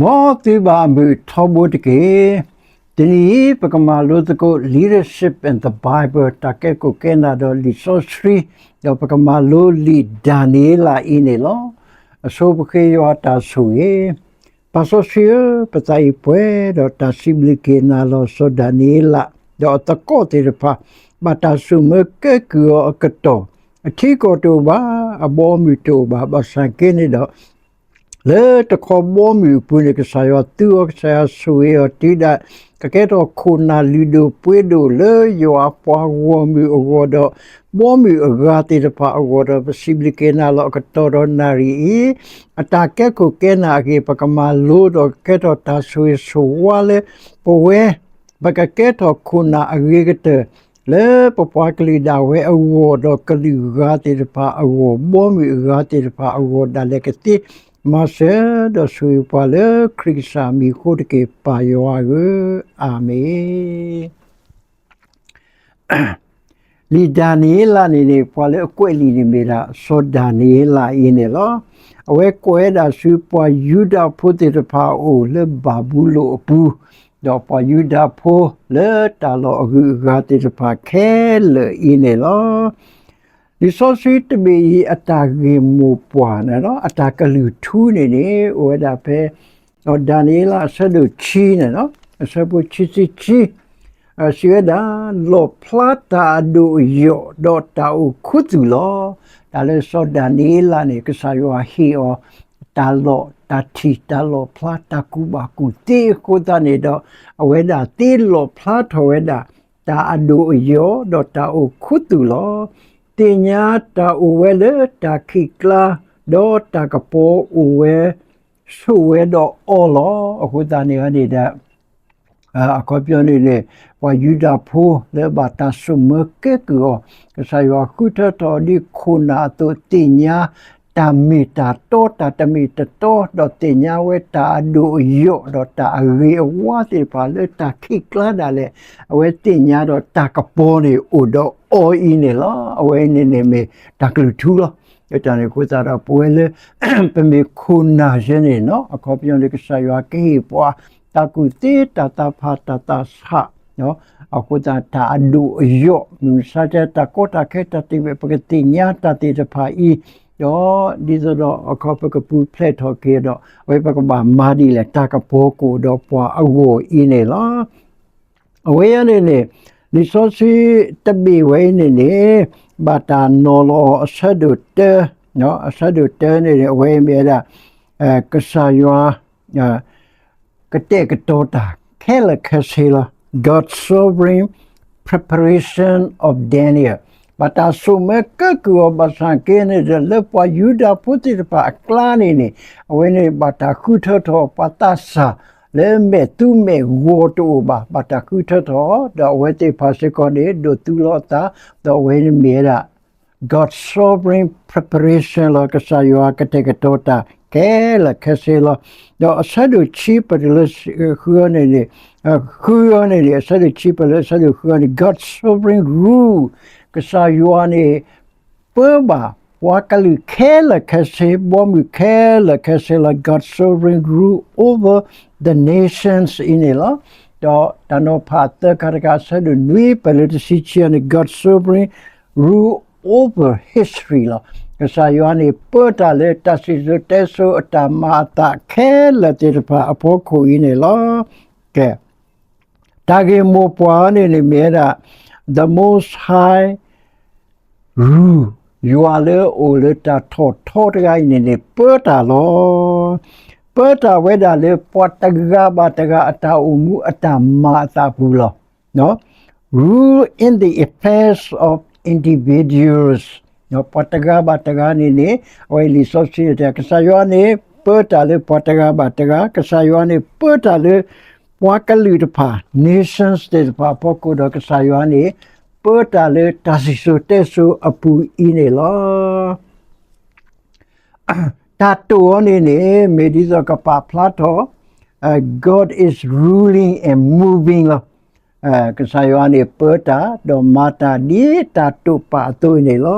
မ်သုဘၣ်အမုာ်ထီဘိတက့ၢ်. တနံၤအံၤ ပကမၤလိသကိး Leadership and the Bible တၢ်ကဲခိၣ်ကဲနၢ်ဒီးလံာ်စီဆှံ, ဒီးပကမၤလိလံာ်ဒၤနံးယ့လးအံၤန့ၣ်လီၤ. အဆိပဃ့ယွၤတၢ်ဆိၣ်ဂ့ၤ. ပၢ်စီဆှံဧၢ, ပသးအံၤပှဲၤဒီးတၢ်စံးဘျုးက့ၤနၤလီၤ. စီၤဒၤနံးယ့လး ဒီးအသကိးသ့ၣ်တဖၣ် ဘၣ်တၢ်ဆိၣ်မၢကဲကုၢ်အီၤအကတီၢ်, အထံကီၢ်တအိၣ်ဘၣ်, အဘီအမုၢ်တအိၣ်ဘၣ်, ဘၣ်ဆၣ်က့န့ၣ်ဒီး လၢတခီဘီမုၢ်အပူၤန့ၣ် ကစၢ်ယွၤသူအီၤ, ကစၢ်ယွၤဆိၣ်ဂ့ၤအီၤ, တုၤဒၣ်ကကဲထီၣ်ခိၣ်နၢ်လုၢ်ဒိၣ်ပှ့ၤဒိၣ်လၢယွၤအပှၤဂီၢ်မုၢ်အဂီၢ်ဒီး ဘီမုၢ်အဂၤသ့ၣ်တဖၣ်အဂီၢ်ဒီး ပစံးဘျုးက့ၤနၤလီၤ. အကတီၢ်ဒီးနၣ်ရံၣ်အံၤ အတၢ်ကဲခိၣ်ကဲနၢ်အဂ့ၢ် ပကမၤလိဒီးကကဲထီၣ်တၢ်ဆိၣ်ဂ့ၤဆိၣ်ဝါလၢပဝဲ ပကကဲထီၣ်ခိၣ်နၢ်အဂ့ၤကတၢၢ် လၢပပှၤကလုာ်ဒၣ်ဝဲအဂီၢ်ဒီးကလုာ်ဂၤသ့ၣ်တဖၣ်အဂီၢ်, ဘီမုၢ်အဂၤသ့ၣ်တဖၣ်အဂီၢ်ဒၣ်လဲာ်ကသ့, မၤစၢၤဒီးဆိၣ်ဂ့ၤပှၤလၢခရံာ်ကစၢ်မံၤအဃိတက့ၢ်, ပၢ်ယွၤဧၢ, အၤမ့ၣ်. လံာ်ဒၤနံးယ့လးန့ၣ်န့ၣ် ပှၤလၢအကွဲးလံာ်န့ၣ်မ့ၢ်ဒၣ် စီၤဒၤနံးယ့လးအံၤန့ၣ်လီၤ. အဝဲကွဲးဝဲဒၣ်ဆူပှၤယူဒၤဖိသ့ၣ်တဖၣ်အအိၣ်လၢဘၤဘူလိၣ်အပူၤ, ဒီးပှၤယူဒၤဖိလၢတၢ်လီၢ်အဂုၤအဂၤသ့ၣ်တဖၣ်ခဲလၢာ်အံၤန့ၣ်လီၤ. လံာ်စီဆှံတဘ့ၣ်အံၤ အတၢ်ဂ့ၢ်မိၢ်ပှၢ်န့ၣ်ဒီး အတၢ်ကလုၢ်ထူန့ၣ်န့ၣ် အိၣ်ဝဲဒၣ်ဖဲ ဒၤနံးယ့လးအဆၢဒိၣ်ခံန့ၣ်လီၤ, အဆၢဖိခံဆံခံ, စံးဝဲဒၣ်, လီၣ်ဖျါတၢ်အဒိၣ်အယိာ် ဒီးတၢ်အိၣ်ခူသူၣ်လီၤ. တၢ်လၢစီၤဒၤနံးယ့လးန့ၣ် ကစၢ်ယွၤဟ့ၣ်အီၤ တၢ်လီၢ်တၢ်ထံၣ် တၢ်လီၣ်ဖျါ တၢ်ကူၣ်ဘၣ်ကူၣ်သ့အဃိသတးန့ၣ်ဒီး အဝဲဒၣ်သ့လီၣ်ဖျါထီၣ်ဝဲဒၣ် တၢ်အဒိၣ်အယိာ် ဒီးတၢ်အိၣ်ခူသူၣ်လီၤ. သ့ၣ်ညါတၢ်အိၣ်ဝဲလၢတၢ်ခံးကျါ, ဒီးတၢ်ကပီၤအိၣ်ဝဲ ဆိးဝဲဒီးအီၤလီၤ. အဃိသတးန့ၣ်န့ၣ်ဒီး အခီပညီန့ၣ်န့ၣ် ပှၤယူဒၤဖိလၢဘၣ်တၢ်ဆိၣ်မၢကဲကုၢ်အီၤ, ကစၢ်ယွၤဃုထၢထီၣ်အီၤဒ်ခိၣ်နၢ်အသိး သ့ၣ်ညါတၢ်မ့ၢ်တၢ်တီ တၢ်တမ့ၢ်တတီ ဒီးသ့ၣ်ညါဝဲတၢ်အဒိၣ်အယိာ် ဒီးတၢ်အဂ့ၤအဝါသ့ၣ်တဖၣ်လၢတၢ်ခံးကျါဒၣ်လဲာ်, အဝဲသ့ၣ်ညါဒီးတၢ်ကပီၤန့ၣ်အိၣ်ဒီးအီၤအံၤန့ၣ်လီၤ. အဝဲအံၤန့ၣ်န့ၣ်မ့ၢ်တၢ်ကလုၢ်ထူလီၤ. လၢတၢ်န့ၣ်အဃိသတးဒီး ပဝဲလၢ ပမ့ၢ်ခိၣ်နၢ်ယဲန့ၣ်နီၤ အခီပညီန့ၣ် ကစၢ်ယွၤကဟ့ၣ်ပှၤ တၢ်ကူၣ်သ့ တၢ်သးဖး တၢ်သးဆး, အဃိသတး တၢ်အဒိၣ်အယိာ် မုၢ်မဆါတၢ်ကီတၢ်ခဲ တၢ်သ့ၣ်ဝဲ ပကသ့ၣ်ညါတၢ်သ့ၣ်တဖၣ်အံၤ, ဒီးဒ်သိးဒီးအခီပကပူၤဖျဲးထီၣ်က့ၤဒီး အဝဲပကဘၣ်မၤဒ်လဲၣ် တၢ်ကပီၤကအိၣ်ဒီးပှၤအဂီၢ်အံၤန့ၣ်လီၤ. အဝဲအံၤန့ၣ်န့ၣ် လံာ်စီဆှံတဘ့ၣ်ဝဲအံၤန့ၣ်န့ၣ် ဘၣ်တၢ်နီၤလီၤအီၤအဆၢဒိၣ်တၢ, အဆၢဒိၣ်တၢန့ၣ်န့ၣ် အဝဲအံၤမ့ၢ်ဝဲဒၣ် ကစၢ်ယွၤ ကတဲာ်ကတီၤတၢ်ခဲလၢာ်ခဲဆ့လီၤ. God's sovereign preparation of Daniel. ဘၣ်တၢ်ဆိၣ်မၢကဲကုၢ်အီၤ ဘၣ်ဆၣ်က့န့ၣ်ဒီး လၢပှၤယူဒၤဖိသ့ၣ်တဖၣ်အကျါန့ၣ်န့ၣ် အဝဲန့ၣ်ဘၣ်တၢ်ဃုထၢထီၣ် ပှၤသးစၢ်လၢမဲာ်သူမဲာ်ဂီၤတအိၣ်ဘၣ် ဘၣ်တၢ်ဃုထၢထီၣ် ဒီးအဝဲသ့ၣ်တဖၣ်စ့ၢ်ကီးန့ၣ် ဒိးသူလီၤအသး, ဒီးအဝဲန့ၣ်မ့ၢ်ဝဲဒၣ် God's sovereign preparation လီၤ. ကစၢ်ယွၤကတဲာ်ကတီၤတၢ်ခဲလၢာ်ခဲဆ့လီၤ. ဒီးအဆၢဒိၣ်ခံပတုၤလၢဃုန့ၣ်န့ၣ်, ဃုန့ၣ်န့ၣ် အဆၢဒိၣ်ခံပတုၤလၢအဆၢဒိၣ်ဃုန့ၣ် God's sovereign rule. ကစၢ်ယွၤန့ၣ် ပၢဘၣ် ပှၤကလုာ်ခဲလၢာ်ခဲဆ့ ဘီမုၢ်ခဲလၢာ်ခဲဆ့လီၤ. God's sovereign rule over the nations အံၤန့ၣ်လီၤ. ဒီးတၢ်နီၤဖးသၢခါတခါ အဆၢဒိၣ်နွံပတုၤလၢတဆံခံန့ၣ် God's sovereign rule over history လီၤ. ကစၢ်ယွၤန့ၣ် ပၢတၢ်လၢတၢ်စံၣ်စိၤတဲစိၤအတၢ်မၤအသးခဲလၢာ်သ့ၣ်တဖၣ်အဖီခိၣ်အံၤန့ၣ်လီၤ. ကဲ, တၢ်ဂ့ၢ်မိၢ်ပှၢ်န့ၣ်န့ၣ်မ့ၢ်ဝဲဒၣ် the Most High rule, ယွၤလၢအအိၣ်လၢတၢ်ထီၣ်ထီတဂၤအံၤန့ၣ်န့ၣ် ပၢတၢ်လီၤ. ပၢတၢ်ဝဲဒၣ်လၢပှၤတဂၤဘၣ်တဂၤအတၢ်အိၣ်မူအတၢ်မၤအသးပူၤလီၤ. Rule in the affairs of individuals. ပှၤတဂၤဘၣ်တဂၤန့ၣ်န့ၣ် အဝဲလံာ်စီဆှံတဲ ကစၢ်ယွၤန့ၣ် ပၢတၢ်လၢပှၤတဂၤဘၣ်တဂၤ, ကစၢ်ယွၤန့ၣ် ပၢတၢ်လၢ ပှၤကလုာ်တဖၣ် nations သ့ၣ်တဖၣ်အဖီခိၣ်ဒီး ကစၢ်ယွၤန့ၣ် ပၢတၢ်လၢတၢ်စံၣ်စိၤတဲစိၤအပူၤအံၤန့ၣ်လီၤ. တၢ်တိာ်အီၤန့ၣ်န့ၣ် မ့ၢ်ဒ်သိးကပာ်ဖျါထီၣ် God is ruling and moving လီၤ. ကစၢ်ယွၤန့ၣ် ပၢတၢ် ဒီးမၤတၢ်ဒ်တၢ်တိာ်ပာ်အသိးန့ၣ်လီ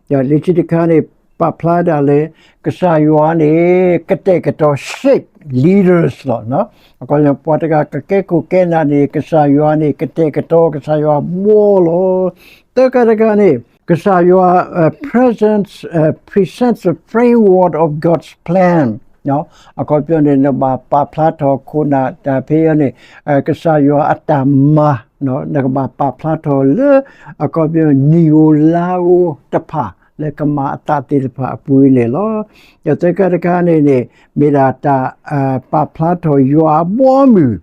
ၤ. ဒီးလၢခံတခါန့ၣ် ပာ်ဖျါဒၣ်လၢ ကစၢ်ယွၤန့ၣ် ကတဲာ်ကတီၤ shape leaders လီၤ. အခီပညီ ပှၤတဂၤကကဲခိၣ်ကဲနၢ်န့ၣ် ကစၢ်ယွၤန့ၣ် ကတဲာ်ကတီၤ ကစၢ်ယွၤဘှီလီၤ. သၢခါတခါန့ၣ် ကစၢ်ယွၤ presents presents the framework of God's plan အခီပညီန့ၣ် နဘၣ်ပာ်ဖျါထီၣ်ခိၣ်နၢ်တၢ်ဖဲအံၤန့ၣ် ကစၢ်ယွၤအတၢ်မၤ နကဘၣ်ပာ်ဖျါထီၣ်လၢ အခီပညီ နံၣ်ဧိၤလါဧိၤတဖၣ် လၢကမၤအသးသ့ၣ်တဖၣ်အပူၤအံၤန့ၣ်လီၤ. ဒီးသၢခါတခါန့ၣ်န့ၣ် မ့ၢ်ဒၣ်တၢ် ပာ်ဖျါထီၣ်ယွၤအဘီအမုၢ်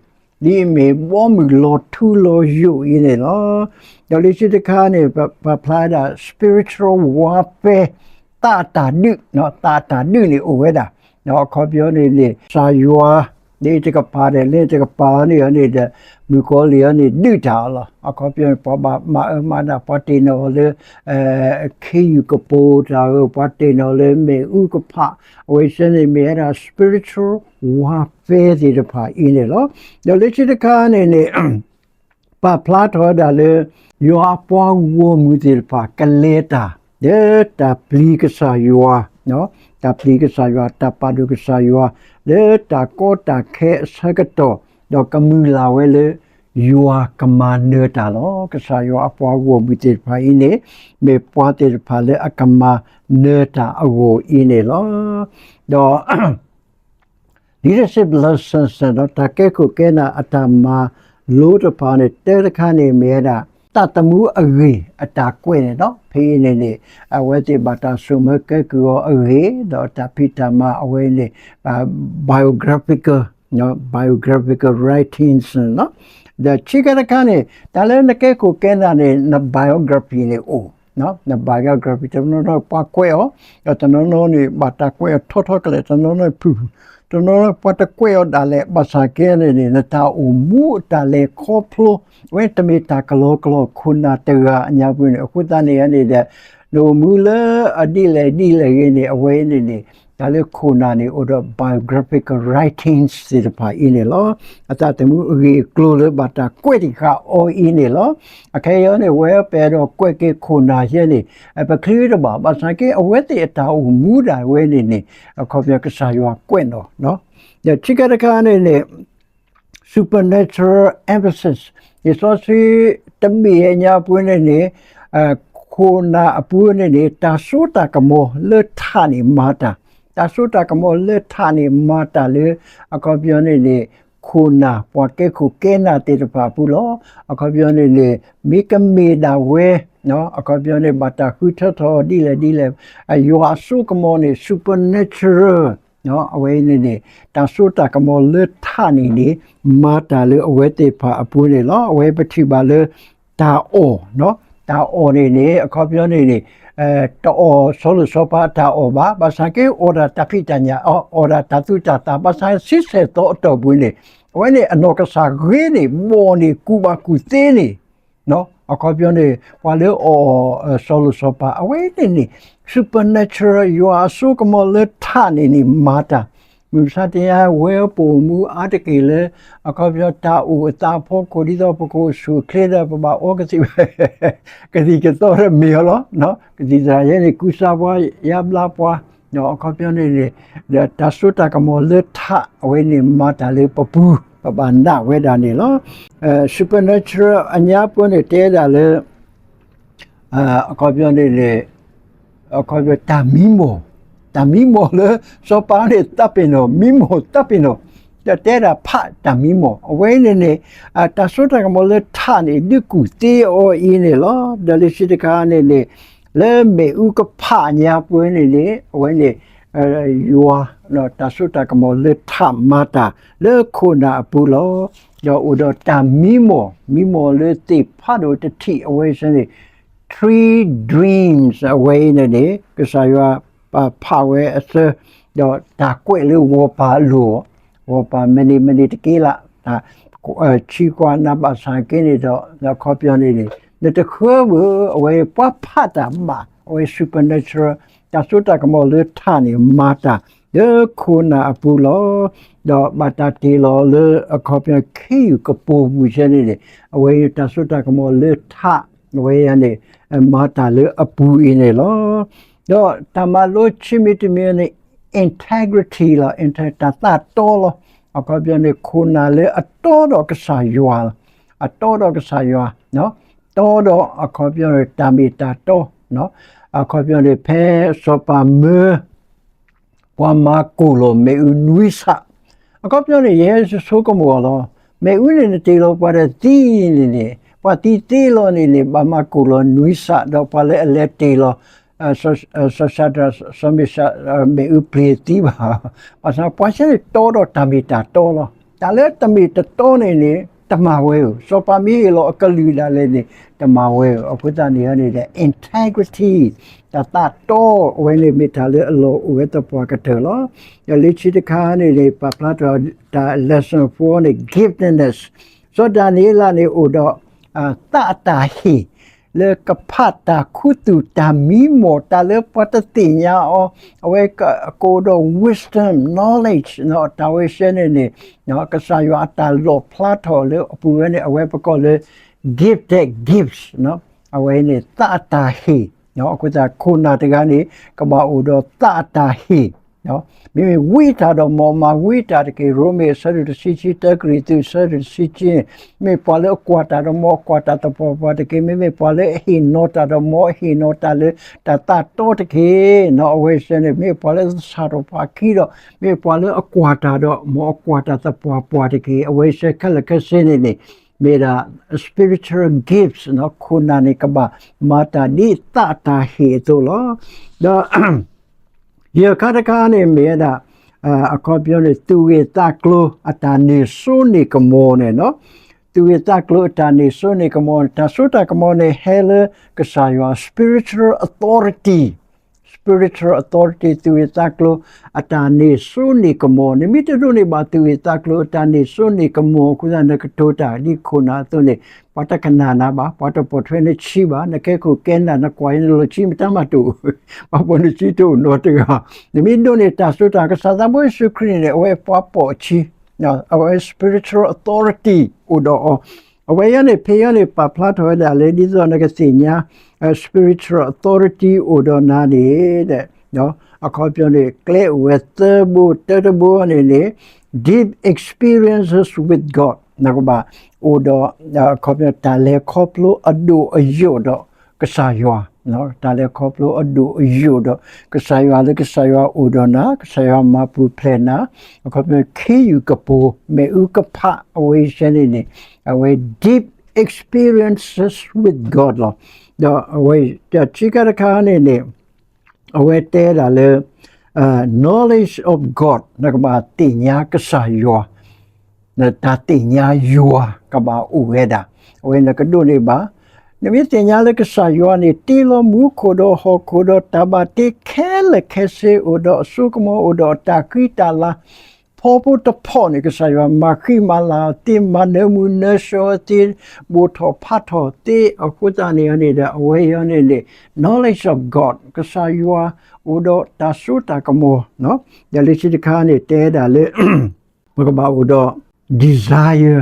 ဒ်အမ့ၢ်ဘီမုၢ်လီၤထူလီၤယိာ်အံၤန့ၣ်လီၤ. ဒီးလၢခံတခါန့ၣ် ပာ်ဖျါဒၣ် spiritual warfare သးအတၢ်ဒုး သးအတၢ်ဒုးန့ၣ်အိၣ်ဝဲဒၣ် အခီပညီန့ၣ်န့ၣ် ကစၢ်ယွၤ လၢတကပၤဒီး လၢတကပၤန့ၣ်န့ၣ်ဒီး မုၣ်ကီၤလံၢ်အံၤန့ၣ် ဒုးတၢ်အီၤလီၤ. အခီပညီန့ၣ် ပှၤဘၣ်မၤအၢမၤနး ပှၤတ့ၢ်နီၣ်အီၤလၢ ခ့ယုၢ်ကပိာ်တၢ်ဧိၤ ပှၤတ့ၢ်နီၣ်လၢမ့ၣ်အူကဖၣ် အဝဲသ့ၣ်န့ၣ်မ့ၢ်ဝဲဒၣ် spiritual warfare သ့ၣ်တဖၣ်အံၤန့ၣ်လီၤ. ဒီးလၢခံတခါန့ၣ်န့ၣ် ပာ်ဖျါထီၣ်ဝဲဒၣ်လၢ ယွၤအပှၤဂီၢ်မုၢ်သ့ၣ်တဖၣ် ကလဲၤတၢ် လၢတၢ်ပျံၤကစၢ်ယွၤ တၢ်ပျံၤကစၢ်ယွၤ တၢ်ပာ်ဒိၣ်ကစၢ်ယွၤ လၢတၢ်ကီတၢ်ခဲအဆၢကတီၢ် ဒီးကမုၢ်လၢ်ဝဲလၢ ယွၤကမၤနၢၤတၢ်လီၤ. ကစၢ်ယွၤအပှၤဂီၢ်မုၢ်သ့ၣ်တဖၣ်အံၤန့ၣ် မ့ၢ်ပှၤသ့ၣ်တဖၣ်လၢအကမၤနၢၤတၢ်အဂီၢ်အံၤန့ၣ်လီၤ. ဒီး leadership lessons ဒီးတၢ်ကဲခိၣ်ကဲနၢ်အတၢ်မၤလိတဖၣ်န့ၣ် တၢတခါန့ၣ်မ့ၢ်ဝဲဒၣ် သးသမူအဂ့ၢ်အတၢ်ကွဲးန့ၣ်လီၤ. ဖဲအံၤန့ၣ်န့ၣ် အဝဲသ့ၣ်ဘၣ်တၢ်စိာ်မၢကဲကုၢ်အီၤအဂ့ၢ် ဒီးတၢ်ဖံးတၢ်မၤအဝဲန့ၣ် biographical biographical writings ဒီးခံခါတခါန့ၣ် တၢ်လၢနကဲခိၣ်ကဲနၢ်န့ၣ် န biography န့ၣ်အိၣ် န biography တနီၤနီၤ ပှၤကွဲးအီၤ ဒီးတနီၤနီၤန့ၣ် ဘၣ်တၢ်ကွဲးအီၤထီထီကလဲာ် တနီၤနီၤဖုၣ်ဖုၣ် တနီၤနီၤပှၤတကွဲးအီၤဒၣ်လဲာ် ဘၣ်ဆၣ်က့န့ၣ်န့ၣ် နတၢ်အိၣ်မူအတၢ်လဲၤခီဖျိ အဝဲတမ့ၢ်တၢ်ကလီကလီ ခိၣ်နၢ်တဂၤအညါပူၤန့ၣ် အဃိသတးန့ၣ်န့ၣ်ဒီး နအိၣ်မူလၢအဒ်လဲၣ်ဒ်လဲၣ်ဂ့ၤန့ၣ် အဝဲန့ၣ်န့ၣ် တၢ်လၢခိၣ်နၢ်န့ၣ် အိၣ်ဒီး biographical writings သ့ၣ်တဖၣ်အံၤန့ၣ်လီၤ. အသးသမူအဂ့ၢ်အကျိၤလၢဘၣ်တၢ်ကွဲးတံၢ်ဃာ်အီၤအံၤန့ၣ်လီၤ. အခဲအံၤန့ၣ် ဝဲပအဲၣ်ဒိးကွဲးက့ၤခိၣ်နၢ်ယဲန့ၣ် ပချုးတဘၣ် ဘၣ်ဆၣ်က့ အဝဲသ့ၣ်အတၢ်အိၣ်မူဒၣ်ဝဲန့ၣ်န့ၣ် အခီပညီကစၢ်ယွၤကွဲးနီၣ် ဒီးခံခါတခါန့ၣ်န့ၣ် supernatural emphasis လံာ်စီဆှံတဘ့ၣ်အညါပူၤန့ၣ်န့ၣ် ခိၣ်နၢ်အပူၤန့ၣ်န့ၣ် တၢ်စိတၢ်ကမီၤလၢထးန့ၣ်မၤတၢ်, တၢ်စိတၢ်ကမီၤလၢထးန့ၣ်မၤတၢ်လၢ အခီပညီန့ၣ်န့ၣ် ခိၣ်နၢ်ပှၤကဲခိၣ်ကဲနၢ်သ့ၣ်တဖၣ်အပူၤလီၤ. အခီပညီန့ၣ်န့ၣ် မ့ၢ်ကမ့ၢ်ဒၣ်ဝဲ အခီပညီန့ၣ် ဘၣ်တၢ်ဃုထၢထီၣ်ဒ်လဲၣ်ဒ်လဲၣ် ယွၤအစိကမီၤန့ၣ် supernatural အဝဲန့ၣ်န့ၣ် တၢ်စိတၢ်ကမီၤလၢထးန့ၣ်န့ၣ် မၤတၢ်လၢအဝဲသ့ၣ်တဖၣ်အပူၤန့ၣ်လီၤ. အဝဲပထံၣ်ဘၣ်လၢ တၢ်အီၣ်, တၢ်အီၣ်န့ၣ်န့ၣ် အခီပညီန့ၣ်န့ၣ် တအီၣ်စီၤလိၤစီၤပၤအတၢ်အီၣ်ဘၣ်, ဘၣ်ဆၣ်က့ အီၣ်ဒၣ်တၢ်ဖံးတၢ်ညၣ်, အီၣ်ဒၣ်တၢ်သူတၢ်သၣ်, ဘၣ်ဆၣ်ဆံဆဲၣ်သီအတီၢ်ပူၤန့ၣ် အဝဲန့ၣ်အနီၢ်ကစၢ်ဂ့ၤန့ၣ် ဘီၣ်န့ၣ် ကူၣ်ဘၣ်ကူၣ်သ့န့ၣ် အခီပညီန့ၣ် ပှၤလၢအီၣ်စီၤလိၤစီၤပၤ အဝဲန့ၣ်န့ၣ် supernatural ယွၤအစိကမီၤလၢထးန့ၣ်န့ၣ် မၤတၢ် မုၢ်မဆါတနံၤ ဝဲပအိၣ်မူအါတက့ၢ်လၢ အခီပညီတၢ်အိၣ်အသးအဖီခိၣ် ဒ်သိးပကအိၣ်ဆူၣ်အိၣ်ချ့ဒီး ပဘၣ်အီကသံၣ် ကသံၣ်ကသီဒီးမ့ၢ်အီၤလီၤ. ကသံၣ်သရၣ်ယဲန့ၣ် ကူစါပှၤ ယါဘျါပှၤ အခီပညီန့ၣ်န့ၣ် ဒီးတၢ်စိတၢ်ကမီၤလၢထး အဝဲန့ၣ်မၤတၢ်လၢပပူၤ ပဘၣ်နာ်ဝဲဒၣ်န့ၣ်လီၤ. supernatural အညါပူၤန့ၣ် တဲဒၣ်လၢ အခီပညီန့ၣ်န့ၣ် အခီပညီတၢ်မံမီၢ်, တၢ်မံမီၢ်လၢစီၤပၤန့ၣ်သးပ့ၤနီၣ် မံမီၢ်သးပ့ၤနီၣ်, ဒီးတဲဒၣ်ဖးတၢ်မံမီၢ် အဝဲန့ၣ်န့ၣ် တၢ်စိတၢ်ကမီၤလၢထးန့ၣ် ဒုးကူၣ်သ့အီၤအံၤန့ၣ်လီၤ. ဒီးလၢခံတခါန့ၣ်န့ၣ် လၢမ့ၣ်အူကဖးညါပူၤန့ၣ်န့ၣ် အဝဲန့ၣ် ယွၤ တၢ်စိတၢ်ကမီၤလၢထးမၤတၢ်လၢခိၣ်နၢ်အပူၤလီၤ. ဒီးအိၣ်ဒီးတၢ်မံမီၢ်, မံမီၢ်လၢသ့ၣ်ဖးဒိၣ်တထံၣ်အဝဲဆၢန့ၣ် three dreams အဝဲအံၤန့ၣ်န့ၣ် ကစၢ်ယွၤပာ်ဖးဝဲအဆၢ ဒီးတၢ်ကွဲးလၢဝီၤပၤအလိၤ, ဝီၤပၤမ့ၢ်န့ၣ်မ့ၢ်န့ၣ်တက့ၢ်လၢ် တၢ် ဆံကွၢ်နၢ်ဘၣ်ဆၣ်က့န့ၣ်ဒီး အခီပညီန့ၣ်န့ၣ် နတဃၢဘၣ် အဝဲပှၤဖးတၢ်ဘၣ် အဝဲ supernatural တၢ်စိတၢ်ကမီၤလၢထးန့ၣ် မၤတၢ်လၢခိၣ်နၢ်အပူၤလီၤ. ဒီးဘၣ်တၢ်တ့ၢ်လီၤလၢအခီပညီခ့ယုၢ်ကပိာ်ပူၤဆၢန့ၣ်န့ၣ် အဝဲတၢ်စိတၢ်ကမီၤလၢထး အဝဲန့ၣ် မၤတၢ်လၢအပူၤအံၤန့ၣ်လီၤ. ဒီးတၢ်မၤလိခံမံၤတမံၤန့ၣ် integrity လီၤ. Inte- တၢ်သးတီလီၤ. အခီပညီန့ၣ် ခိၣ်နၢ်လၢအတီဒီးကစၢ်ယွၤလီၤ. အတီဒီးကစၢ်ယွၤ, တီဒီးအခီပညီန့ၣ် တၢ်မ့ၢ်တၢ်တီ, အခီပညီန့ၣ် ဖဲစီၤပၤမၢ ပှၤမၤကိၢ်လီၤမ့ၣ်အူနွံဆး, အခီပညီန့ၣ် ယဟဲဆိကမိၣ်အီၤလီၤ. မ့ၣ်အူန့ၣ်နတ့ၢ်လီၤပှၤဒီးသံန့ၣ်န့ၣ် ပှၤသံသ့လီၤန့ၣ်န့ၣ် ဘၣ်မၤကိၢ်လီၤနွံဆး ဒီးပှၤလၢအလဲၤတ့ၢ်လီၤ စီၤၡဒြး စီၤမ့ၤၡး မ့ၣ်အူပျ့ၤသံဘၣ်. ဘၣ်ဆၣ်ပှၤစဲန့ၣ်တီဒီးတၢ်မ့ၢ်တၢ်တီလီၤ. တၢ်လၢတမ့ၢ်တတီန့ၣ်န့ၣ် တမၤဝဲဧိၤ, စီၤပၤမ့ၢ်ဟ့ၣ်လီၤအကလုၢ်ဒၣ်လဲာ်န့ၣ် တမၤဝဲဧိၤ. အဃိသတးန့ၣ်န့ၣ် integrity တၢ်သးတီဝဲန့ၣ်မ့ၢ်တၢ်လၢအလီၢ်အိၣ်ဝဲသပှၢ်ကတၢၢ်လီၤ. ဒီးလၢခံတခါန့ၣ်န့ၣ် ပာ်ဖျါထီၣ်တၢ် lesson four န့ၣ် giftedness စီၤဒၤနံးယ့လးန့ၣ်အိၣ်ဒီး သးအတၢ်ဟ့ၣ် လၢကဖးတၢ်ခူသူၣ်တၢ်မံမီၢ် တၢ်လၢပှၤတသ့ၣ်ညါအီၤ, အဝဲကအိၣ်ဒီး wisdom, knowledge တၢ်ဝဲစဲန့ၣ်န့ၣ် ကစၢ်ယွၤအတၢ်လီၣ်ဖျါထီၣ်လၢအပူၤဝဲန့ၣ် အဝဲပကိးလၢ gifted gifts အဝဲန့ၣ်သးအတၢ်ဟ့ၣ်. အဃိသတးခိၣ်နၢ်တဂၤန့ၣ် ကဘၣ်အိၣ်ဒီးသးအတၢ်ဟ့ၣ် မ့မ့ၢ်ဝံတၢ်ဒီးမ်အမၤဝံတၢ်တက့ၢ်. ရိမ့ၤအဆၢဒိၣ်တဆံခံ, တၢကရံၣ်သူးအဆၢဒိၣ်တဆံခံ, မ့ၢ်ပှၤလၢအကွၢ်တၢ်ဒီးမ်အကွၢ်တၢ်သပှၢ်ပှၢ်တက့ၢ်. မ့မ့ၢ်ပှၤလၢအဟ့ၣ်နီၤတၢ်ဒီးမ်အဟ့ၣ်နီၤတၢ်လၢတၢ်သးတီတက့ၢ်. အဝဲစဲန့ၣ် မ့ၢ်ပှၤလၢအသဆၣ်ထီၣ်ပှၤခံဒီး မ့ၢ်ပှၤလၢအကွၢ်တၢ်ဒီးမ်အကွၢ်တၢ်သပှၢ်ပှၢ်တက့ၢ်. အဝဲစဲခဲလၢာ်ခဲဆ့န့ၣ်န့ၣ် မ့ၢ်ဒၣ် spiritual gifts ခိၣ်နၢ်န့ၣ်ကဘၣ်မၤတၢ်ဒ်သးအတၢ်ဟ့ၣ်အသိးလီၤ. ဒီး ယဲၢ်ခါတခါန့ၣ်မ့ၢ်ဝဲဒၣ် အခီပညီန့ၣ် သူၣ်ဂ့ၢ်သးကျိၤအတၢ်န့ၢ်စိန့ၢ်ကမီၤန့ၣ်လီၤ. သူၣ်ဂ့ၢ်သးကျိၤအတၢ်န့ၢ်စိန့ၢ်ကမီၤန့ၣ် တၢ်စိတၢ်ကမီၤန့ၣ်ဟဲလၢကစၢ်ယွၤ spiritual authority, spiritual authority သူၣ်ဂ့ၢ်သးကျိၤအတၢ်န့ၢ်စိန့ၢ်ကမီၤ. နမ့ၢ်တဒိးန့ၢ်ဘၣ်သူၣ်ဂ့ၢ်သးကျိၤအတၢ်န့ၢ်စိန့ၢ်ကမီၤအဃိသတး နကတိၤတၢ်ဒ်ခိၣ်နၢ်အသိးန့ၣ် ပှၤတကနၣ်နၤဘၣ်, ပှၤတပိာ်ထွဲနဆံးဘၣ်, နကဲခိၣ်ကဲနၢ် နကွၢ်အံၤနလီၢ်ဆံးမတၤမးတအိၣ်, ပှၤပိာ်နဆံးတအိၣ်နီတဂၤ. နမ့ၢ်ဒိးန့ၢ်တၢ်စိတၢ် ကစၢ်သးဘိယ့ၣ်ၡူးခရံာ်န့ၣ် အဝဲပှၤပိာ်အဆံး, အဝဲ spiritual authority အိၣ်ဒီးအီၤ. အဝဲအံၤန့ၣ် ဖဲအံၤန့ၣ် ပာ်ဖျါထီၣ်ဝဲဒၣ်လၢ ဒ်သိးနကသ့ၣ်ညါ spiritual authority အိၣ်ဒီးနၤန့ၣ် အခီပညီန့ၣ် ကျဲအိၣ်ဝဲသၢဘိ, တၢတဘိန့ၣ်န့ၣ် deep experiences with God နကဘၣ်အိၣ်ဒီး အခီပညီတၢ်လဲၤခီဖျိအဒိၣ်အယိာ်ဒီးကစၢ်ယွၤ, တၢ်လဲၤခီဖျိအဒိၣ်အယိာ်ဒီးကစၢ်ယွၤ လၢကစၢ်ယွၤအိၣ်ဒီးနၤ, ကစၢ်ယွၤမၤပူၤဖျဲးနၤ, အခီပညီခ့ယုၢ်ကပိၤ မ့ၣ်အူကဖး အဝဲစဲန့ၣ်န့ၣ် အဝဲ deep experiences with God လီၤ. ဒီးအဝဲ တၢ်ခံခါတခါန့ၣ်န့ၣ် အဝဲတဲဒၣ်လၢ knowledge of God နကဘၣ်သ့ၣ်ညါကစၢ်ယွၤ, နတၢ်သ့ၣ်ညါယွၤကဘၣ်အိၣ်ဝဲဒၣ်. အဝဲနကဒိးန့ၢ်ဘၣ်, နမ့ၢ်သ့ၣ်ညါလၢကစၢ်ယွၤန့ၣ် တ့လီၤမူခိၣ်ဒီးဟီၣ်ခိၣ်ဒီးတၢ်ဘၣ်တ့ခဲလၢာ်ခဲဆ့ အိၣ်ဒီးအစိကမီၤ အိၣ်ဒီးအတၢ်ဃံတၢ်လၤ ဖီဖိတဖီန့ၣ် ကစၢ်ယွၤမၤဃံမၤလၤအီၤသ့, မၤနၢမူနၢဆှီအီၤသ့, ဘူၣ်ထီၣ်ဖးထီၣ်သ့, အဃိသတးန့ၣ်န့ၣ်ဒီး အဝဲအံၤန့ၣ်န့ၣ် knowledge of God ကစၢ်ယွၤအိၣ်ဒီးတၢ်စိတၢ်ကမီၤ, ဒီးလၢခံတခါန့ၣ် တဲဒၣ်လၢ ပကဘၣ်အိၣ်ဒီး desire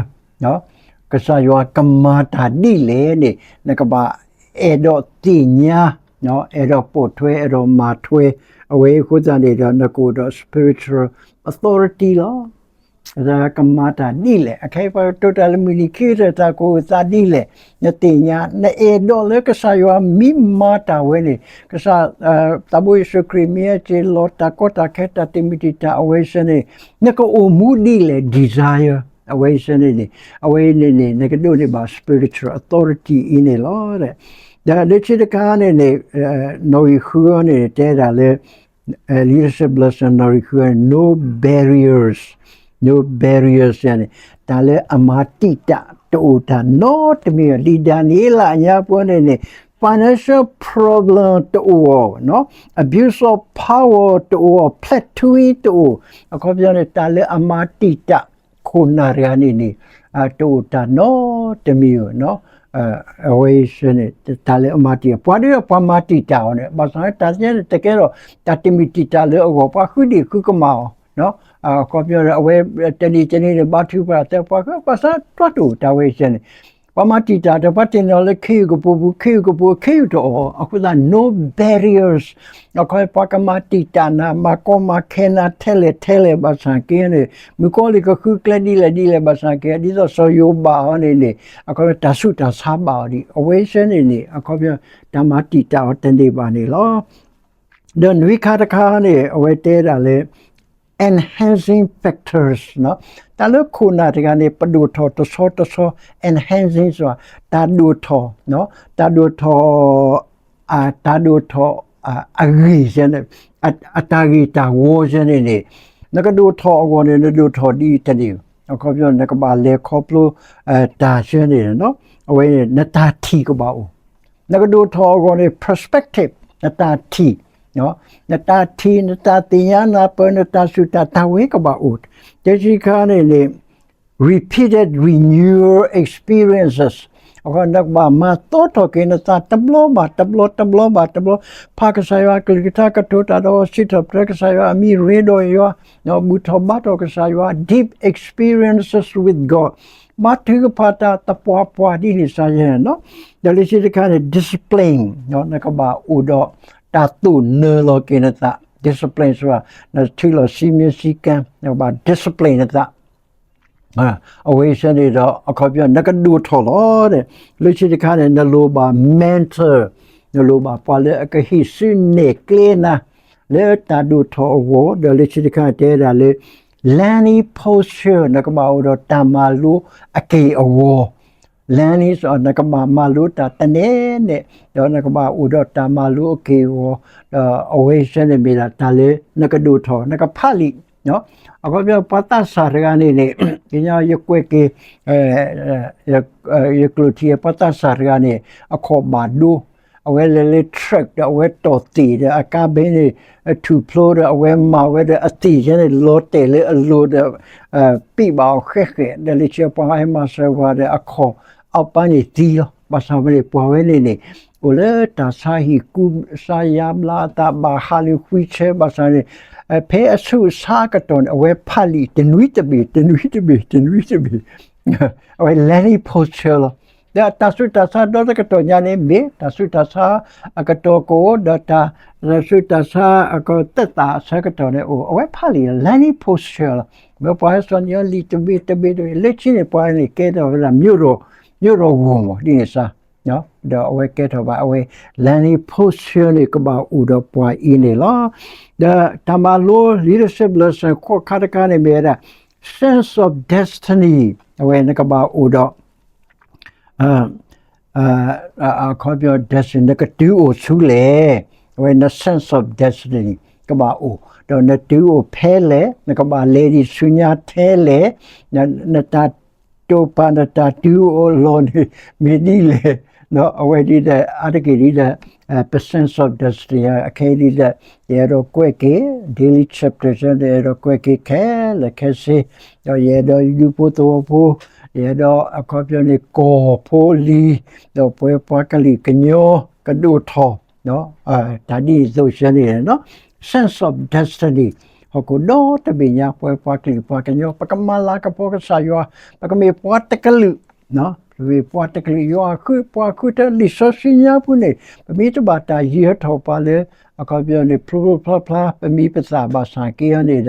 ကစၢ်ယွၤကမၤတၢ်ဒ်လဲၣ်န့ၣ် နကဘၣ်အဲၣ်ဒိးသ့ၣ်ညါ, အဲၣ်ဒိးပိာ်ထွဲ အဲၣ်ဒိးမၤထွဲ, အဝဲအံၤအဃိသတးန့ၣ်ဒီး နကအိၣ်ဒီး spiritual authority လီၤ. ကမၤတၢ်ဒ်လဲၣ်, အခဲအံၤပှၤကတိၤတၢ်လၢမုၢ်နံၤခံကတၢၢ် တၢ်ကအိၣ်သးဒ်လဲၣ်, နသ့ၣ်ညါ နအဲၣ်ဒိးလၢကစၢ်ယွၤမ့ၢ်မၤတၢ်ဝဲန့ၣ် ကစၢ် သးဘိယ့ၣ်ၡူးခရံာ်မ့ၢ်အစ့ၢ်လီၤတၢ်ကီတၢ်ခဲ တၢ်တမံၤတံာ်တာ်အဝဲစဲန့ၣ် နကအိၣ်မူဒ်လဲၣ် desire အဝဲစဲန့ၣ်န့ၣ် အဝဲန့ၣ်န့ၣ် နကဒိးန့ၢ်ဘၣ် spiritual authority အံၤန့ၣ်လီၤ. ဒီးလၢခံတခါန့ၣ်န့ၣ် နီၣ်ဂံၢ်ဃုအံၤန့ၣ် တဲဒၣ်လၢ လံာ်စီဆှံ Lesson နီၣ်ဂံၢ်ဃုအံၤ no barriers, no barriers န့ၣ် တၢ်လၢအမၤတံာ်တာ်တအိၣ်တၢ်နီတမံၤ, ဒ်ဒၤနံးယ့လးအညါပှၤန့ၣ်န့ၣ် financial problem တအိၣ်, abuse of power တအိ�်, ဖျဲးထွံတအိၣ်, အခီပညီန့ၣ် တၢ်လၢအမၤတံာ်တာ်ခိၣ်နၢ်တဂၤန့ၣ်န့ၣ် တအိၣ်တၢ်နီတမံၤဧိၤ, အဝဲစဲန့ၣ် တၢ်လၢအမၤတံာ်တာ် ပှၤဒီးပှၤမၤတံာ်တာ်အီၤန့ၣ် ဘၣ်ဆၣ်တၢ်သ့န့ၣ် တကဲထီၣ်တၢ်တမံၤတံာ်တာ်လၢအဂီၢ် ပှၤဃုဒံၣ်ဃုကမၢ်အီၤ, အခီပညီန့ၣ် အဝဲတနံၤတနံၤန့ၣ် ဘါထုကဖၣ်သၢပှၤဃု ဘၣ်ဆၣ်တွၢ်တအိၣ်တၢ်ဝဲစဲန့ၣ်, ပ ပှၤမၤတံာ်တာ်ဒီး ပှၤတဲန့ၢ်အီၤလၢခ့ယုၢ်ကပိာ်ပူၤ, ခ့ယုၢ်ကပိာ် ခ့ယုၢ်တအိၣ်, အဃိသတး no barriers. အခီပညီ ပှၤကမၤတံာ်တာ်နၤ, မၤကီမၤခဲနၤ ထဲလဲၣ်ထဲလဲၣ်ဘၣ်ဆၣ်က့န့ၣ်, မုၣ်ကီၤလံၢ်ကဃုကျဲဒ်လဲၣ်ဒ်လဲၣ်ဘၣ်ဆၣ်က့, ဒ်သိးစီၤယိၤဘးအီၤန့ၣ်န့ၣ်, အခီပညီ တၢ်ဆူးတၢ်ဆါဘၣ်အီၤဒံး, အဝဲဆၢန့ၣ်န့ၣ် အခီပညီ တၢ်မၤတံာ်တာ်အီၤတန့ၢ်ဘၣ်န့ၣ်လီၤ. ဒီးနွံခါတခါန့ၣ် အဝဲတဲဒၣ်လၢ enhancing factors, တၢ်လၢခိၣ်နၢ်တဂၤန့ၣ် ပဒိၣ်ထီၣ်တဆီတဆီ, enhancing ဆိုတာ တၢ်ဒိၣ်ထီၣ်, တၢ်ဒိၣ်ထီၣ်, တၢ်ဒိၣ်ထီၣ်အဂ့ၢ်, အတၢ်ဂ့ၢ်တၢ်ဝီဆၢန့ၣ်န့ၣ်, နကဒိၣ်ထီၣ်အဂီၢ်န့ၣ် နဒိၣ်ထီၣ်ဒ်အံၤတန့ၢ်, အခီပညီ နကဘၣ်လဲၤခီဖျိတၢ်ဆၢန့ၣ်, အဝဲန့ၣ် နတၢ်ထံၣ်ကဘၣ်အိၣ်, နကဒိၣ်ထီၣ်အဂီၢ်န့ၣ် perspective, နတၢ်ထံၣ်, နတၢ်ထံၣ်, နတၢ်သ့ၣ်ညါနၢ်ပၢၢ်, နတၢ်စူၢ်တၢ်နာ်ဝဲကဘၣ်အိၣ်, တဆံတခါန့ၣ်န့ၣ် repeated renewal experiences, အဃိ နကဘၣ်မၤသီထီၣ်က့ၤနသး တဘျီဘၣ်တဘျီ, တဘျီဘၣ်တဘျီ, ဖးကစၢ်ယွၤအကလုၢ်ကထါ, ကတိၤတၢ်ဒီး စံးထီၣ်ပတြၢၤကစၢ်ယွၤအမံၤ, ရ့ဒီးယွၤ, ဘူၣ်ထီၣ်ဘါထီၣ်ကစၢ်ယွၤ, deep experiences with God, ဘါထုကဖၣ်တၢ်သပှၢ်ပှၢ်ဒ်န့ၣ်စ့ၢ်ကီး, ဒီးလၢခံတခါန့ၣ် discipline, နကဘၣ်အိၣ်ဒီးတၢ်သိၣ်နၢၤလီၤက့ၤနသး, discipline ဆိုတာ နထုးလီၤစည်းမျဉ်းစည်းကမ်း, နကဘၣ် discipline နသး အဝဲဆၢန့ၣ်ဒီး အခီပညီ နကဒိၣ်ထီၣ်လီၤ. လၢခံတခါန့ၣ် နလိၣ်ဘၣ် mentor, နလိၣ်ဘၣ်ပှၤလၢအကဟံးစုနဲၣ်ကျဲနၤ လၢတၢ်ဒိၣ်ထီၣ်အဂီၢ်, ဒီးလၢခံတခါတဲဒၣ်လၢ learning posture, နကဘၣ်အိၣ်ဒီးတၢ်မၤလိအက့ၢ်အဂီၤ, learning နကဘၣ်မၤလိတၢ်တနဲၣ်နဲၣ်, ဒီးနကဘၣ်အိၣ်ဒီးတၢ်မၤလိအက့ၢ်အဂီၤ, ဒီးအဝဲဆၢန့ၣ်မ့ၢ်ဒၣ်တၢ်လၢနကဒိၣ်ထီၣ်, နကဖးလံာ်, အခီပညီ ပှၤသးစၢ်တဂၤန့ၣ်န့ၣ် ကညီယကွဲးက့ၤ ယကျိာ်ထံ ပှၤသးစၢ်တဂၤန့ၣ် အခီၣ်ဘၣ်ဒိ, အဝဲလဲၤလၢ track ဒီးအဝဲတီၢ်သ့ၣ်ဒီး အကါဘ့န့ၣ် ထူၣ်ဖျိဒီး အဝဲမၤဝဲဒီးအသ့ၣ်ယဲန့ၣ် လီၤတဲာ်လၢအလိၤဒီး ပံၣ်ဘၣ်အီၤဃဲးဃဲး, ဒီးလၢခံပှၤဟဲမၤစၢၤပှၤဒီး အခီၣ်အပၢ်န့ၣ်သံလီၤ. ဘၣ်ဆၣ်ဝဲန့ၣ် ပှၤဝဲန့ၣ်န့ၣ် အိၣ်လၢတၢ်ဆါဟံၣ်ကူ ဆါယါဘျါအသး ဘၣ်ဟးလၢ wheelchair ဘၣ်ဆၣ်န့ၣ် ဖဲအဆူးအဆါအကတီၢ်န့ၣ် အဝဲဖးလံာ်တနွံတဘ့ၣ် တနွံတဘ့ၣ် တနွံတဘ့ၣ်, အဝဲ learning posture လီၤ. ဒီးတၢ်ဆူးတၢ်ဆါဒီတကတီၢ်ညါန့ၣ် မ့ၢ်တၢ်ဆူးတၢ်ဆါအကတီၢ်ကအိၣ် ဒီးတၢ်ဆူးတၢ်ဆါအကသက်သာအဆၢကတီၢ်န့ၣ်အိၣ်, အဝဲဖးလံာ် learning posture လီၤ. မ့ၢ်ပှၤဟဲစိာ်န့ၢ်အီၤလံာ်တဘ့ၣ်တဘ့ၣ်တဘ့ၣ် လၢခံန့ၣ် ပှၤန့ၣ်ကဲထီၣ်ဝဲဒၣ် မျိုးတော်, မျိုးတော် ဝန် မး ဒ်န့ၣ်စ့ၢ် ဒီးအဝဲကဲထီၣ်ဘၣ် အဝဲ learning posture န့ၣ် ကဘၣ်အိၣ်ဒီးပှၤအံၤန့ၣ်လီၤ. ဒီးတၢ်မၤလိ leadership lesson ခိးခါတခါန့ၣ်မ့ၢ်ဝဲဒၣ် sense of destiny, အဝဲနကဘၣ်အိၣ်ဒီး အခီပညီ destiny နကတုၤအိၣ်ဆူလဲၣ်, အဝဲန sense of destiny ကဘၣ်အိၣ်, ဒီးနတုၤအိၣ်ဖဲလဲၣ်, နကဘၣ်လဲၤဒံးဆူညါထဲလဲၣ်, နတၢ်တိာ်ပာ် နတၢ်တုၤအိၣ်အလီၢ်န့ၣ် မ့ၢ်ဒ်လဲၣ်, အဝဲဒ်ဒီး အါတက့ၢ်ဒ်ဒီး ပ sense of destiny အခဲအံၤဒ်ဒီး ယအဲၣ်ဒိးကွဲးက့ၤ daily chapter ယအဲၣ်ဒိးကွဲးက့ၤခဲလၢာ်ခဲဆ့, ဒီးယအဲၣ်ဒိးဒူဖိသဝီဖိ, ယအဲၣ်ဒိးအခီပညီန့ၣ် ကီၢ်ဖိလံၤ, ဒီးပဝဲပှၤကလုာ်ကညီ ကဒိၣ်ထီၣ် တၢ်ဒ်န့ၣ်အသိးဆၢန့ၣ် sense of destiny ဟီၣ်ခိၣ်ဒီတဘ့ၣ်ညါ ပဝဲပှၤကလုာ်ပှၤကညီ ပကမၤလၤကပီၤကစၢ်ယွၤ, ပကမ့ၢ်ပှၤတကလုာ်, ပမ့ၢ်ပှၤတကလုာ် ယွၤဃုပှၤဃုထၢ လံာ်စီဆှံညါပူၤန့ၣ် ပမ့ၢ်တဘၣ်တၢ်ယၢၤထီၣ်ပှၤလၢ အခီပညီန့ၣ် ဖျိဖျိဖျါဖျါ ပမံၤပသၣ်ဘၣ်ဆၣ်က့အီၤန့ၣ်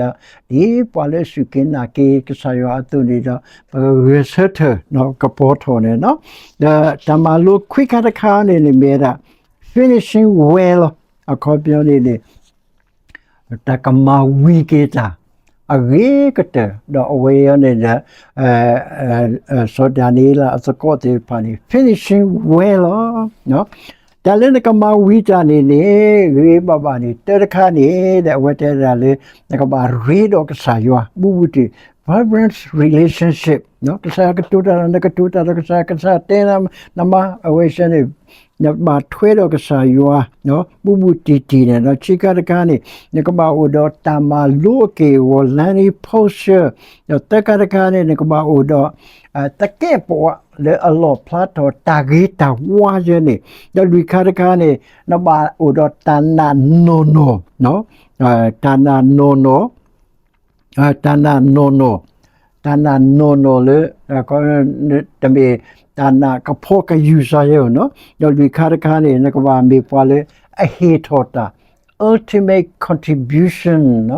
ဒီး ဒ်ပှၤလၢအစူၢ်က့ၤနာ်က့ၤကစၢ်ယွၤအသိးန့ၣ်ဒီး ပကဂဲၤဆၢထၢၣ် ကပီၤထီၣ်န့ၣ်လီၤ. ဒီးတၢ်မၤလိခွံခါတခါန့ၣ်န့ၣ်မ့ၢ်ဝဲဒၣ် finishing well လီၤ. အခီပညီန့ၣ်န့ၣ် တၢ်ကမၤဝံၤက့ၤတၢ် အဂ့ၤကတၢၢ် ဒီးအဝဲအံၤန့ၣ်ဒီး စီၤဒၤနံးယ့လးအသကိးသ့ၣ်တဖၣ်န့ၣ် finishing well လီၤ. တၢ်လၢနကမၤဝံၤတၢ်န့ၣ်န့ၣ် ဂ့ၤဘၣ်ဘၣ်န့ၣ် တၢတခါန့ၣ်ဒီး အဝဲတဲဒၣ်လၢ နကဘၣ်ရ့ဒီးကစၢ်ယွၤ ဘူးဘူးတံၢ် vibrant relationship ကစၢ်ယွၤကတိၤတၢ်ဒီး နကတိၤတၢ်ဒီးကစၢ်ယွၤ ကစၢ်ယွၤတဲနမၤ အဝဲဆၢန့ၣ် နဘၣ်ထွဲဒီးကစၢ်ယွၤ ဘူးဘူးတံၢ်တံၢ်န့ၣ်ဒီး ခံခါတခါန့ၣ် နကဘၣ်အိၣ်ဒီးတၢ်မၤလိအက့ၢ်အဂီၤ learning posture ဒီးသၢခါတခါန့ၣ် နကဘၣ်အိၣ်ဒီး သကဲးပဝးလၢအလီၣ်ဖျါထီၣ်တၢ်ဂ့ၤတၢ်ဝါယဲန့ၣ် ဒီးလွံၢ်ခါတခါန့ၣ် နဘၣ်အိၣ်ဒီးတၢ်နာ်နီၢ်နီၢ် တၢ်နာ်နီၢ်နီၢ် တၢ်နာ်နီၢ်နီၢ် တၢ်နာ်နီၢ်နီၢ်လၢ တမ့ၢ်တၢ်နာ်ကဖီကယူၤစါယဲၢ်ဧိၤနီၤ. ဒီးလွံၢ်ခါတခါန့ၣ် နကဘၣ်မ့ၢ်ပှၤလၢအဟ့ၣ်ထီၣ်တၢ် ultimate contribution နီၤ.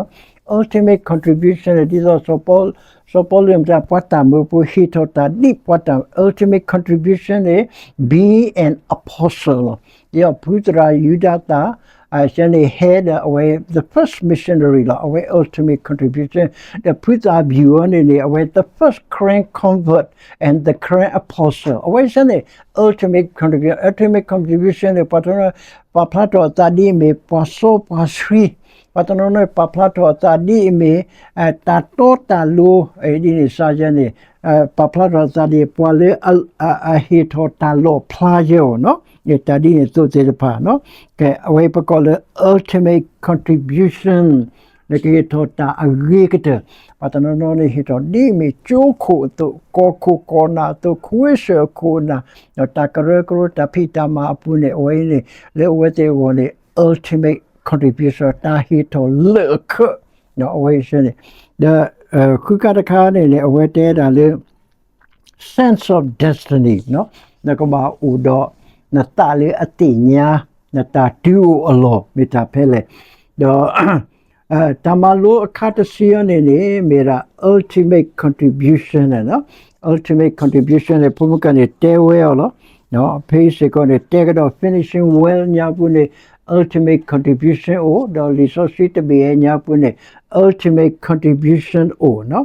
Ultimate contribution န့ၣ် ဒ်သိး စီၤပီလူးမ့ၢ်တၢ်ပှၤတၢ်မၢဖိ ဟ့ၣ်ထီၣ်တၢ်ဒ်ပှၤတၢ် ultimate contribution န့ၣ် be an apostle လီၤ. ဒ်သိးဖုသရၣ်ယူဒၤသၣ် အစဲန့ၣ် ဟဲဒီးအဝဲ the first missionary လီၤ. အဝဲ ultimate contribution ဒီးဖုသးဘယူၣ်အီၤန့ၣ်န့ၣ် အဝဲ the first Karen convert and the Karen apostle အဝဲစဲန့ၣ် ultimate contribution, ultimate contribution န့ၣ် ပှၤတနီၤ ပာ်ဖျါထီၣ်အသးဒ်အမ့ၢ် ပှၤစီပှၤဆှံ, ပှၤတနီၤနီၤ ပာ်ဖျါထီၣ်အသးဒ်အမ့ၢ် တၢ်တီတၢ်လိၤ ဒ်န့ၣ်စ့ၢ်ကီးန့ၣ် ပာ်ဖျါထီၣ်အသးဒ် ပှၤလၢ အဟ့ၣ်ထီၣ်တၢ်လီၣ်ဖျါယဲၢ်ဧိၤနီၤ. တၢ်ဒ်န့ၣ်အသိးသ့ၣ်တဖၣ်နီၤ ကဲ အဝဲပကိးလၢ ultimate contribution နကဟ့ၣ်ထီၣ်တၢ်အဂ့ၤကတၢၢ်. ပှၤတနီၤနီၤန့ၣ် ဟ့ၣ်ထီၣ်ဒ်အမ့ၢ်ကၠိခိၣ်အသိး, ကီၢ်ခိၣ်ကီၢ်နၢ်အသိး, ခိအ့စၢၣ်အခိၣ်အနၢ်, ဒီးတၢ်ကရၢကရိတၢ်ဖံးတၢ်မၤအပူၤန့ၣ် အဝဲအံၤန့ၣ် လၢအဝဲသ့ၣ်အဂီၢ်န့ၣ် ultimate contribution တၢ်ဟ့ၣ်ထီၣ်လၢၢ်အခၢး အဝဲအံၤန့ၣ် ဒီး ဃုခါတခါန့ၣ်န့ၣ် အဝဲတဲဒၣ်လၢ sense of destiny နကဘၣ်အိၣ်ဒီး နသးလၢအသ့ၣ်ညါ နတၢ်တုၤအိၣ်အလီၢ်မ့ၢ်တၢ်ဖဲလဲၣ်, ဒီး တၢ်မၤလိအခါတဆံအံၤန့ၣ်န့ၣ် မ့ၢ်ဒၣ် ultimate contribution န့ၣ်လီၤ. ultimate contribution န့ၣ် ဖိမုၣ်ကန့ၣ်တဲဝဲအီၤလီၤ. ဖဲအံၤစ့ၢ်ကီးန့ၣ် တဲကဒီး finishing well ညါပူၤန့ၣ် ultimate contribution အိၣ်, ဒီးလံာ်စီဆှံတဘ့ၣ်ညါပူၤန့ၣ် ultimate contribution အိၣ်နီၤ.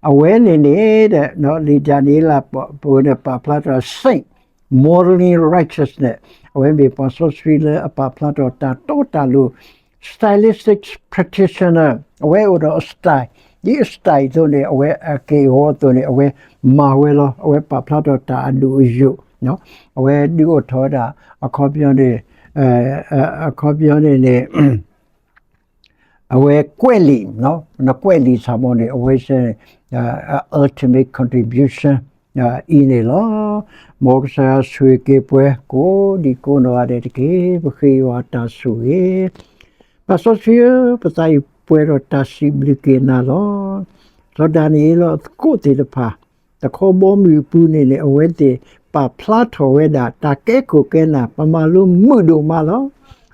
အဝဲန့ၣ်န့ၣ် လံာ်ဒၤနံးယ့လးပူၤန့ၣ် ပာ်ဖျါထီၣ် saint modeling righteousness အဝဲမ့ၢ်ပှၤစီဆှံလၢအပာ်ဖျါထီၣ်တၢ်တီတၢ်လိၤ stylistic practitioner အဝဲအိၣ်ဒီးအ style ဒ်အ style အသိးန့ၣ် အဝဲအက့ၢ်အဂီၤအသိးန့ၣ် အဝဲမၤဝဲလီၤ. အဝဲပာ်ဖျါထီၣ်တၢ်အဒိၣ်အယိာ်, အဝဲဒုးအိၣ်ထီၣ်ဝဲဒၣ် အခီပညီန့ၣ် အခီပညီန့ၣ်န့ၣ် အဝဲကွဲးလံာ်, နကွဲးလံာ်ဆၣ်မီၤန့ၣ် အဝဲစ့ၢ် ultimate contribution အံၤန့ၣ်လီၤ. မ်ကစၢ်ယွၤဆိၣ်ဂ့ၤက့ၤပှၤကိးဒံးကိးနီၢ်ဂၤဒဲးတက့ၢ်. ပဃ့ယွၤတၢ်ဆိၣ်ဂ့ၤ, ပၢ်စီဆှံဧၢ, ပသးအံၤပှဲၤဒီးတၢ်စံးဘျုးက့ၤနၤလီၤ. စီၤဒၤနံးယ့လးအသကိးသ့ၣ်တဖၣ် တခီဘီမုၢ်အပူၤန့ၣ်န့ၣ် အဝဲသ့ၣ်ပာ်ဖျါထီၣ်ဝဲဒၣ် တၢ်ကဲခိၣ်ကဲနၢ် ပမၤလိမုာ်ဒိၣ်မးလီၤ.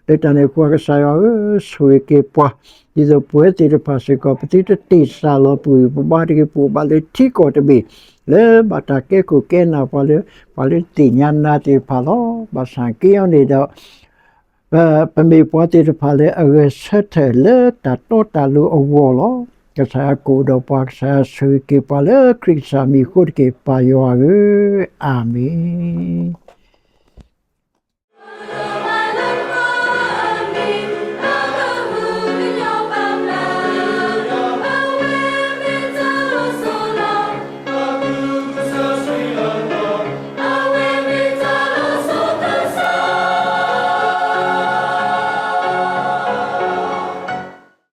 လၢတၢ်န့ၣ်အဃိ ကစၢ်ယွၤဧၢ, ဆိၣ်ဂ့ၤက့ၤပှၤ, ဒ်သိးပဝဲသ့ၣ်တဖၣ်စ့ၢ်ကီး ပသုတတ့ၢ်စၢ်လီၤပှၤ, ပဘၣ်တဂ့ၤ ပအိၣ်ဘၣ်လၢထံကီၢ်တဘ့ၣ် လၢဘၣ်တၢ်ကဲခိၣ်ကဲနၢ်ပှၤလၢ ပှၤလၢသ့ၣ်ညါနၤသ့ၣ်တဖၣ်လီၤ. ဘၣ်ဆၣ်က့အံၤန့ၣ်ဒီး ပမ့ၢ်ပှၤသ့ၣ်တဖၣ်လၢအဂဲၤဆၢထၢၣ်လၢတၢ်တီတၢ်လိၤအဂီၢ်လီၤ. ကစၢ်ယွၤကအိၣ်ဒီးပှၤ, ကစၢ်ယွၤဆိၣ်ဂ့ၤက့ၤပှၤလၢခရံာ်ကစၢ်မံၤအဃိတက့ၢ်, ပၢ်ယွၤဧၢ, အၤမ့ၣ်.